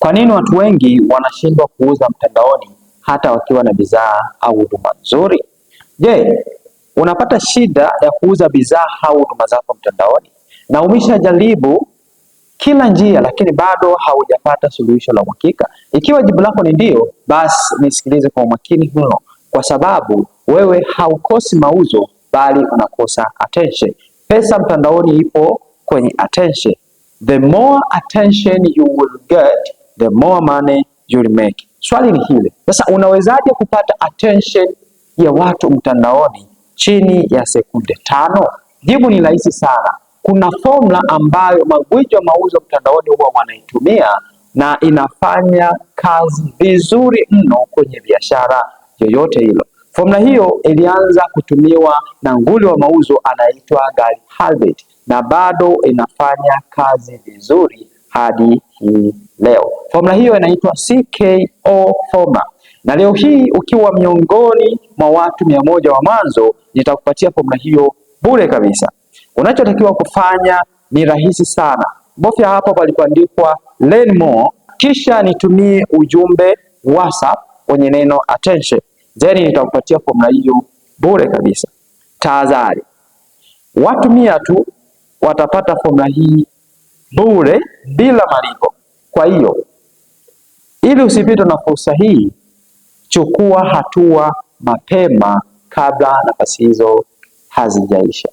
Kwa nini watu wengi wanashindwa kuuza mtandaoni hata wakiwa na bidhaa au huduma nzuri? Je, unapata shida ya kuuza bidhaa au huduma zako mtandaoni na umeshajaribu kila njia lakini bado haujapata suluhisho la uhakika? Ikiwa jibu lako ni ndio, basi nisikilize kwa umakini mno, kwa sababu wewe haukosi mauzo bali unakosa attention. Pesa mtandaoni ipo kwenye attention. The more attention you will get, the more money you'll make. Swali ni hili sasa, unawezaje kupata attention ya watu mtandaoni chini ya sekunde 5? Jibu ni rahisi sana. Kuna formula ambayo magwiji wa mauzo mtandaoni huwa wanaitumia na inafanya kazi vizuri mno kwenye biashara yoyote hilo. Formula hiyo ilianza kutumiwa na nguli wa mauzo anaitwa Gary Halbert na bado inafanya kazi vizuri hadi hii leo. Formula hiyo inaitwa CKO formula, na leo hii ukiwa miongoni mwa watu 100 wa mwanzo, nitakupatia formula hiyo bure kabisa. Unachotakiwa kufanya ni rahisi sana. Bofya hapo palipoandikwa learn more, kisha nitumie ujumbe WhatsApp kwenye neno attention, then nitakupatia formula hiyo bure kabisa. Tahadhari, watu 100 tu watapata formula hii bure bila malipo. Kwa hiyo ili usipitwe na fursa hii, chukua hatua mapema kabla nafasi hizo hazijaisha.